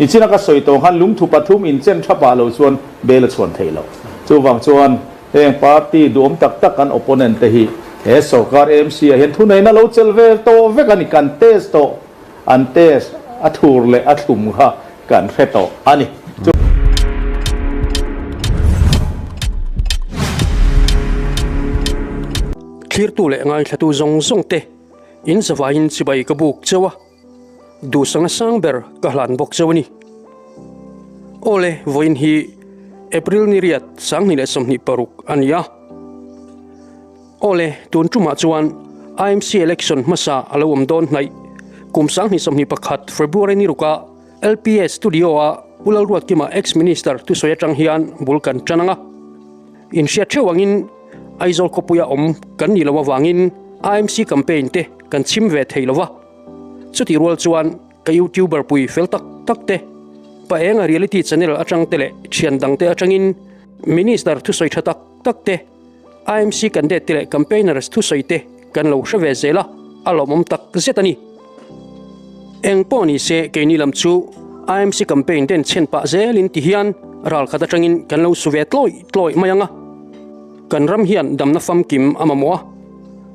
Nichina ka sawi tawh khan lungthu pathum inchen thapah lo chuan bel a chhuan theih loh. Chuvang chuan heng party duhawm tak tak kan opponent te hi he sorkar AMC ah hian thuneihna lo chelh ve tawh vek a ni. Kan test tawh, an test a thur leh a thlum kha kan hre tawh a ni. Thlirtu leh ngaithlatu zawng zawng te in zavaiin chibai ka buk cheu a. Duhsanga sang ber ka hlan bawk cheu a ni. Awle, vawiin hi April ni riat 2026 a ni a. Awle, tun tumah chuan IMC election hmasa a lo awm dawn hnaih. Kum 2021 February ni ruka LPS studio-a Pu Lalruatkima ex-minister thusawi atang hian bul kan tan ang a. Inhriat theuh angin Aizawl khawpuia awm kan nih loh avangin IMC campaign te kan chhim ve thei lo va. Chutih rual chuan ka youtuber pui fel tak tak te, pa enga reality channel atang te leh thian dang te atangin minister thusawi tha tak tak te, IMC candidate te leh campaigners thusawi te kan lo hre ve zel a, a lawmawm tak zet a ni. Eng pawh ni se keini lam chu IMC campaign den chhen pah zelin ti hian ral khat atangin kan lo su ve tlawih tlawih mai ang a. Kan ram hian damna famkim a mamawh a,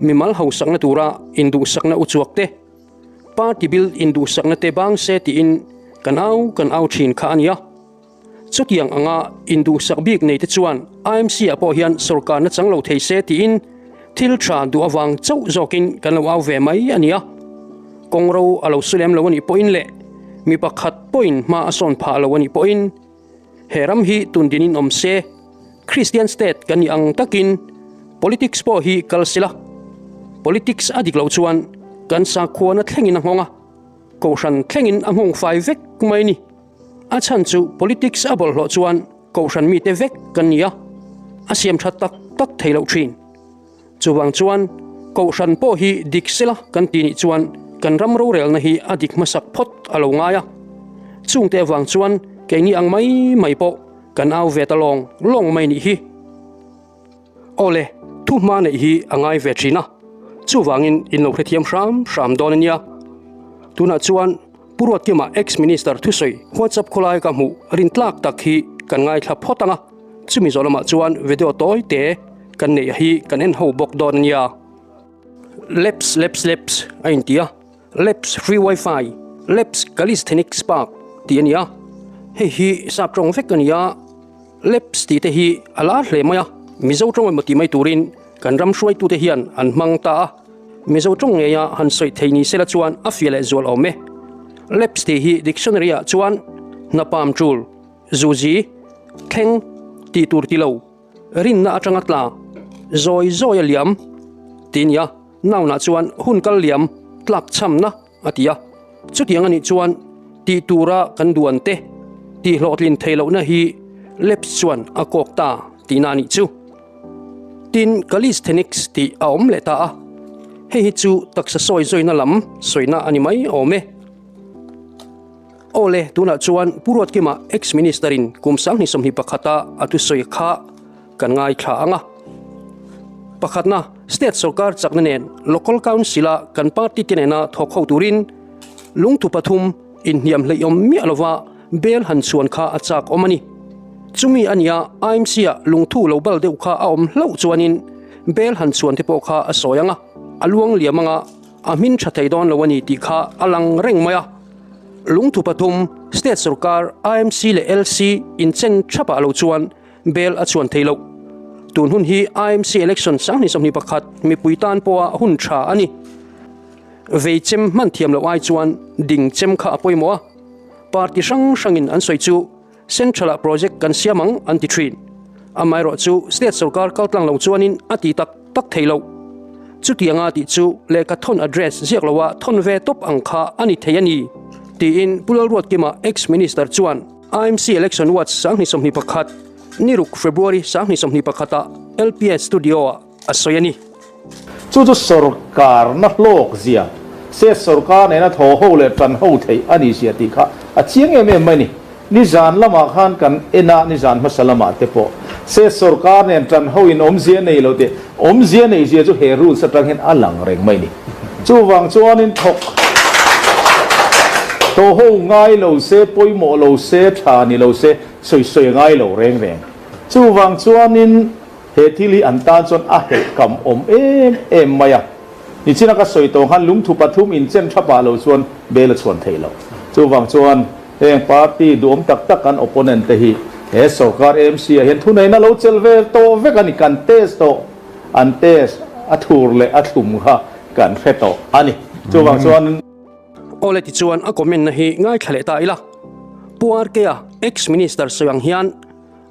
mimal hausakna tura induhsakna uchuak te, party bil induhsakna te bang se tiin kan au kan au thin kha a nia. Chutiang anga induhsak bik nei te chuan IMC ah pawh hian sawrkarna chang lo thei se tiin thil tha duh avang chauh zawkin kan lo au ve mai a nia. Kawngro a lo su lem lo a nih pawhin leh mi pakhat pawhin hma a sawn phah lo a nih pawhin He ram hi tun dinin awm se, Christian state kan nih ang takin politics pawh hi kal sila. Politics a dik loh chuan kan sakhuana thlengin a nghawng a, kohhran thlengin a nghawng fai vek mai ni. A chhan chu politics a bawlhhlawh chuan kohhran mite vek kan ni a, a siam tha tak tak thei loh thin. Chuvang chuan kohhran pawh hi dik sela kan ti nih chuan kan ram rorelna hi a dik hmasak phawt a lo ngai a. Chungte avang chuan keini ang mai mai pawh kan au ve ta lawng lawng mai nih hi. Awle, thu hma neih hi a ngai ve thin a, chuvangin in lo hrethiam hram hram dawn a nia. Tunah chuan Pu Ruatkima ex-minister thusawi WhatsApp khawlai ka hmuh rintlak tak hi kan ngaithla phawt ang a. Chumi zawh lamah chuan video tawi te kan neih hi kan en ho bawk dawn a nia. Labs Labs Labs a inti a, Labs Free Wifi, Labs Calisthenics Park tih a ni a, hei hi sap tawng vek a ni a, Labs tih te hi a lar hle mai a, Mizo tawng emaw tih mai turin kan ram hruaitute hian an hmang ta a, Mizo tawng ngeia han sawi thei ni sela chuan a fiah leh zual awm e. Labs tih hi dictionary ah chuan hnapam tul. Zuzi, thleng, tih tur ti lo, rinna atanga tla, zawi zawi a liam, ti nia, noun-ah chuan hun kal liam, tlak chhamna a ti a. Chutiang a nih chuan tih tura kan duan te, tih hlawhtlin thei lohna hi lapse chuan a kawk ta tihna a nih chu. Tin, calisthenics tih a awm leh ta a, hei hi chu taksa sawi zawina lam sawina a ni mai awm e. Awle, tunah chuan Pu Ruatkima ex-minister in kum 2021 a a thusawi kha kan ngaithla ang a. Pakhatna, State sorkar chakna nen Local Council a kan party te nena thawk ho turin lungthu pathum inhniam hleih awm miah lova bel han chhuan kha a chak awm a ni. Chumi a nia IMC ah lungthu lo bal deuh kha a awm hlauh chuanin bel han chhuan te pawh kha a sawi ang a, a luang liam ang a, a hmin tha thei dawn lo a ni tih kha a lang reng mai a. Lungthu pathum, State sorkar, IMC leh LC inchen thapah lo chuan bel a chhuan thei loh. Tun hun hi IMC election 2021 mipui tan pawha hun tha a ni. Vei chem hman thiam loh ai chuan ding chem kha a pawimawh a. Party hrang hrangin an sawi chu Central-ah project kan siam ang an ti thin. Amaherawh chu state sorkar kaltlang lo chuanin a ti tak tak thei lo. Chutianga tih chu lehkha thawn address ziak loa thawn ve tawp ang kha a ni thei a ni, tiin Pu Lalruatkima ex-minister chuan IMC Election Watch 2021 ni ruk February 2021 ah LPS Studio-ah a sawi a ni. Chu chu sorkarna hlawk zia, state sorkar nena thaw ho leh tan ho theih a ni zia tih kha a chiang em em mai a ni. Nizan lamah khan kan en a, nizan hmasa lamah te pawh state sorkar nen tan ho in awmzia nei lo tih, awmzia nei zia chu he rules atang hian a lang reng mai a ni. Chuvang chuanin thawk. Thaw ho ngai lo se, pawimawh lo se, tha ni lo se, sawi sawi a ngai lo reng reng. Chuvang chuanin he thil hi an tan chuan a helh kam awm em em mai a. Nichina ka sawi tawh khan lungthu pathum inchen tha pah lo chuan bel a chhuan theih loh. Chuvang chuan heng party duhawm tak tak kan opponent te hi he sorkar AMC ah hian thuneihna lo chelh ve tawh vek a ni. Kan test tawh, an test a thur leh a thlum kha kan hre tawh a ni. Chuvang chuan. Awle tichuan a comment na hi ngaithla leh ta ila. Pu RK-a ex minister sawi ang hian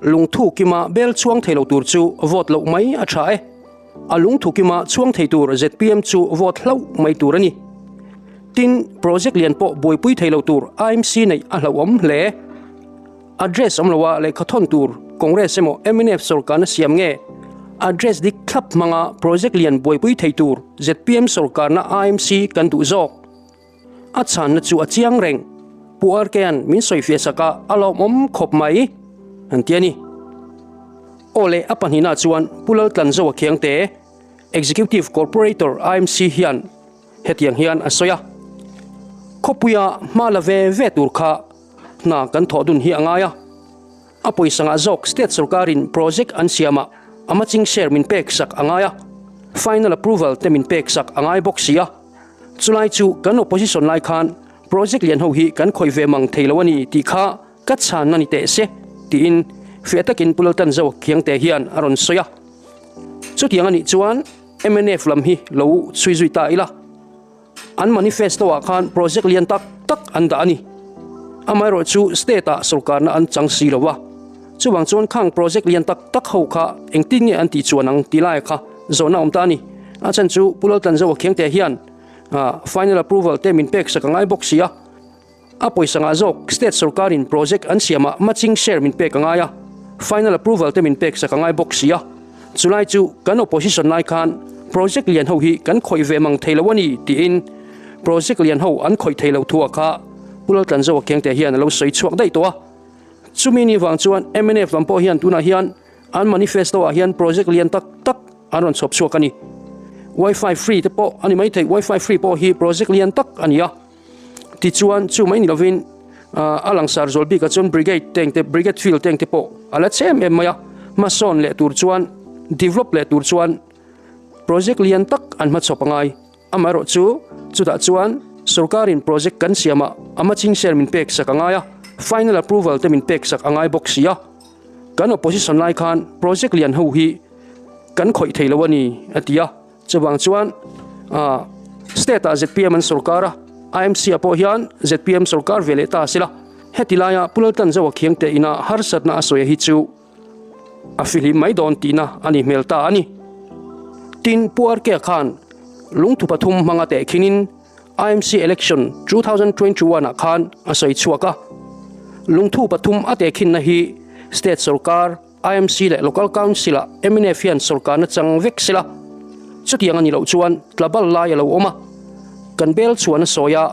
lungthu kima bel chhuang thei lo tur chu vote loh mai a tha e. A lungthu kima chhuang thei tur zpm chu vote hlauh mai tur a ni. Tin, project lian pawh buaipui thei lo tur IMC neih a hlauhawm hle. Address awm loa lehkha thawn tur Congress emaw mnf sorkarna siam nge? Address dik thlap hmanga project lian buaipui thei tur zpm sorkarna IMC kan duh zawk. A chhanna chu a chiang reng. Pu RK-a'n min sawifiah sak a, a lawmawm khawp mai, an ti a ni. Aw leh a pahnihna chuan Pu Laltlanzoa Khiangte, Executive Corporator IMC hian hetiang hian a sawi a, Khawpuia hma la ve ve tur kha hna kan thawh dun hi a ngai a, a pawisa ngah zawk state sorkarin project an siamah a matching share min pek sak a ngai a, final approval te min pek sak a ngai bawk si a, chulai chu kan opposition lai khan project lian ho hi kan khawih ve mang thei lo a ni tih kha ka chhan a ni teh se tiin fiah takin Pu Laltanzo Khiangte hian a rawn sawi a. Chutiang a nih chuan mnf lam hi lo chhui zui ta ila. An manifesto ah khan project lian tak tak an dah a ni. Amaherawh chu state ah sorkarna an chang si lo a. Chuvang chuan khang project lian tak tak ho kha engtin nge an tih chuan ang tih lai kha zawhna awm ta a ni. A chhan chu Pu Laltlanzoa Khiangte hian final approval te min pek sak a ngai bawk si a. A pawisa ngah zawk, state sorkarin project an siamah matching share min pek a ngai a, final approval te min pek sak a ngai bawk si a. Chulai chu kan opposition lai khan project lian ho hi kan khawih ve mang thei lo a ni tiin project lian ho an khawih thei lo thu a kha Pu Laltlanzoa Kengte hian a lo sawi chhuak daih tawh a. Chumi ni vang chuan mnf lam pawh hian tunah hian an manifesto ah hian project lian tak tak an rawn chhawp chhuak a ni. Wifi free te pawh a ni maithei, wifi free pawh hi project lian tak a ni a. Tichuan chu mai ni lovin a langsar zual bikah chuan brigade tank te brigade field tank te pawh a la che em em mai a, hmasawn leh tur chuan develop leh tur chuan project lian tak an hmachhawp a ngai. Amaherawh chu chutah chuan sorkarin project kan siamah a matching share min pek sak a ngai a, final approval te min pek sak a ngai bawk si a. Kan opposition lai khan project lian ho hi kan khawih thei lo a ni a ti a. Chuvang chuan state ah zpm an sorkar a, IMC ah pawh hian zpm sorkar ve leh ta a sila. Heti laia Pu Laltanzoa Khiangte ina harsatna a sawi hi chu a fihlim mai dawn tihna a ni hmel ta a ni. Tin, Pu RK khan lungthu pathum hmanga tehkhinin IMC election 2021 ah khan a sawi chhuak a. Lungthu pathum a tehkhinna hi state sorkar, IMC leh Local Council ah mnf hian sorkarna chang vek sela, chutiang a ni loh chuan tlabal lai a lo awm a, kan bel chuan a sawi a,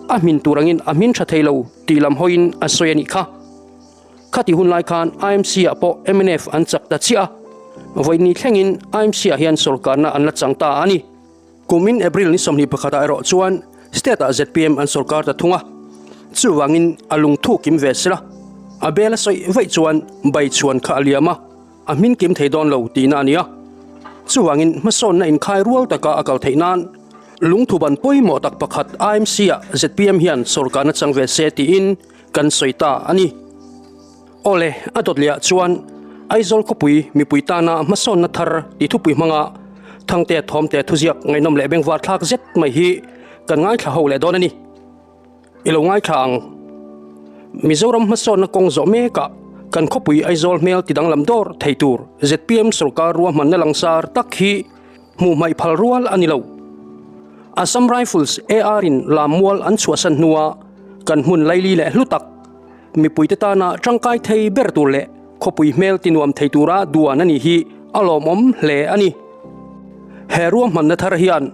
a hmin tur angin a hmin tha thei lo tih lam hawiin a sawi a nih kha. Khati hun lai khan IMC ah pawh mnf an chak ta chiah a, vawiin thlengin IMC ah hian sorkarna an la chang ta a ni. Kumin April ni 21 ah erawh chuan State ah zpm an sorkar ta thung a, chuvangin a lungthu kim ve sela, a bel a sawi vaih chuan bai chhuan kha a liam a, a hmin kim thei dawn lo tihna a ni a. Chuvangin hmasawnna inkhai rual taka a kal theih nan lungthu ban pawimawh tak pakhat IMC ah zpm hian sorkarna chang ve se tiin kan sawi ta a ni. Awle, a dawt lehah chuan Aizawl khawpui mipui tana hmasawnna thar tih thupui hmanga Thangtea Thawmte thuziak ngaihnawm leh bengvar thlak zet mai hi kan ngaithla ho leh dawn a ni. I lo ngaithla ang. Mizoram hmasawnna kawng zawh mekah kan khawpui Aizawl hmel ti danglam dawr thei tur zpm sorkar ruahmanna langsar tak hi hmuh hmaih phal rual a ni lo. Assam Rifles AR-in Lammual an chhuahsan hnua kan hmun laili leh hlu tak, Mipuite tana tangkai thei ber tur leh khawpui hmel tinuam thei tura duan a nih hi a lawmawm hle a ni. He ruahmanna thar hian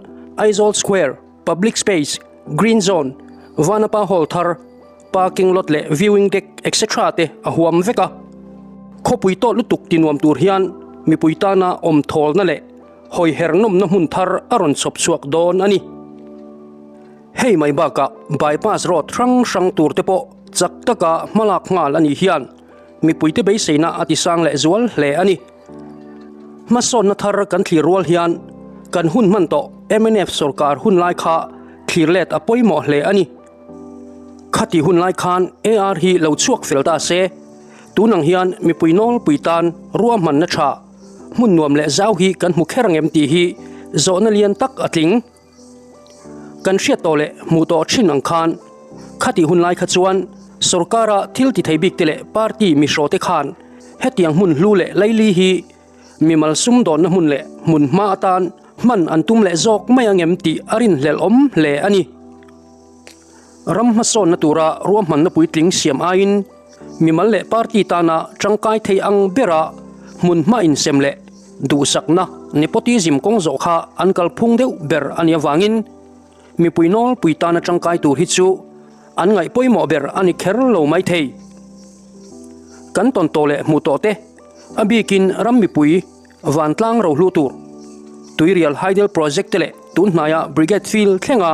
Aizawl Square, Public Space, Green Zone, Vanapa Hall thar, Parking Lot leh Viewing Deck etc te a huam vek a. Khawpui tawt lutuk tinuam tur hian mipui tana awm thawlna leh hawiher nawmna hmun thar a rawn chhawp chhuak dawn a ni. Hei mai bakah bypass road hrang hrang tur te pawh chak taka hmalak nghal a nih hian mipuite beiseina a tisang leh zual hle a ni. Hmasawnna thar kan thlir rual hian kan hun hman tawh mnf sorkar hun lai kha thlir let a pawimawh hle a ni. Khati hun lai khan AR hi lo chhuak fel ta se, tun ang hian mipui nawlpui tan ruahmanna tha, hmun nuam leh zau hi kan hmu kher angem tih hi zawhna lian tak a tling. Kan hriat tawh leh hmuh tawh thin ang khan, khati hun lai kha chuan sorkara thil ti thei bik te leh party mihraw te khan hetiang hmun hlu leh laili hi mimal sumdawnna hmun leh hmun hma atan hman an tum leh zawk mai angem tih a rinhlelh awm hle a ni. Ram hmasawnna tura ruahmanna puitling siam aiin mimal leh party tana tangkai thei ang bera hmun hma insem leh duhsakna, nepotism, kawng zawh kha an kalphung deuh ber a nih avangin mipui nawlpui tana tangkai tur hi chu an ngaih pawimawh ber a ni kher lo mai thei. Kan tawn tawh leh hmuh tawh te, a bikin ram mipui vantlang rohlu tur, Tuirial Hydel Project te leh tun hnaia Brigade Field thlenga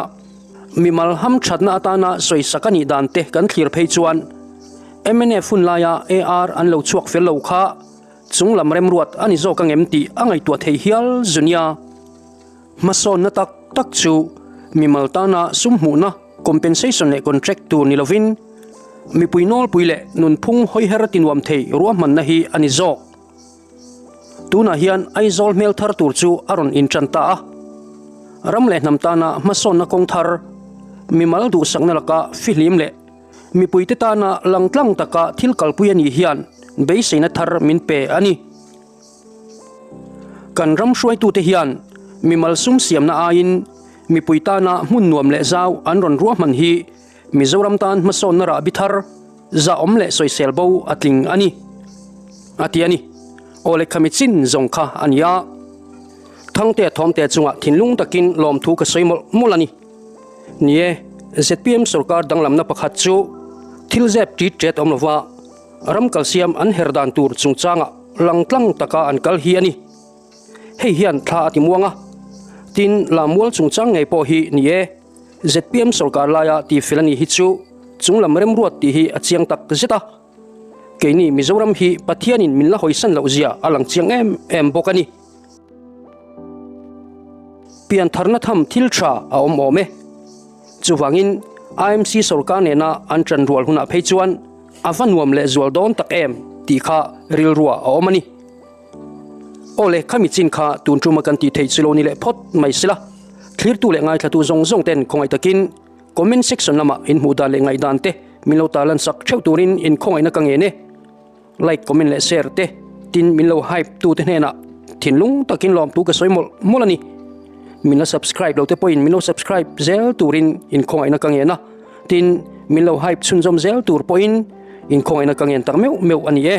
mimal hamthatna atana sawisak a nih dan te kan thlir phei chuan mnf hun laia AR an lo chhuak fel lo kha chung lam remruat a ni zawk angem tih a ngaihtuah thei hial zu nia. Hmasawnna tak tak chu mimal tana sum hmuhna compensation leh contract tur ni lovin mipui nawlpui leh nunphung hawiher tinuam thei ruahmanna hi a ni zawk. Tunah hian Aizawl hmel thar tur chu a rawn inṭan ta a. Ram leh hnam tana hmasawnna kawng thar, mimal duhsakna laka fihlim leh mipuite tana langtlang taka thil kalpui a nih hian beiseina thar min pe a ni. Kan ram hruaitute hian mimal sum siamna aiin mipui tana hmun nuam leh zau an rawn ruahman hi Mizoram tan hmasawnna rahbi thar zahawm leh sawisel bo a tling a ni, a ti a ni. Aw lehkhami chin zawng kha a ni a. Thangtea Thawmtea chungah thinlung takin lawmthu ka sawi mawlh mawlh a ni. Ni e, zpm sorkar danglamna pakhat chu thil zep ṭit ṭet awm lova ram kalsiam an her dan tur chungchangah langtlang taka an kal hi a ni. Hei hian thla a ti muang a, tin Lammual chungchang ngei pawh hi ni e. Zpm sorkar laia tihfel a nih hi chu chunglam remruat tih hi a chiang tak zet a. Keini Mizoram hi Pathianin min la hawisan loh zia a lang chiang em em bawk a ni. Piantharna tham thil tha a awm awm e. Chuvangin IMC sorkar nena an tanrual hunah phei chuan a va nuam leh zual dawn tak em tih kha rilruah a awm a ni. Aw le, khami chin kha tun tuma kan tih theih chu lo ni leh phawt mai sila. Thlirtu leh ngaithlatu zawng zawng ten khawngaih takin comment section lamah in hmuh dan leh ngaihdan te min lo tarlan sak theuh turin in khawngaihna ka ngen e. Like, comment leh share te tin min lo hype tu te hnenah thinlung takin lawmtu ka sawi mawlh mawlh a ni. Min la subscribe lo te pawhin min lo subscribe zel turin in khawngaihna ka ngen a, tin min lo hype chhunzawm zel tur pawhin in khawngaihna ka ngen tak meuh meuh a ni e.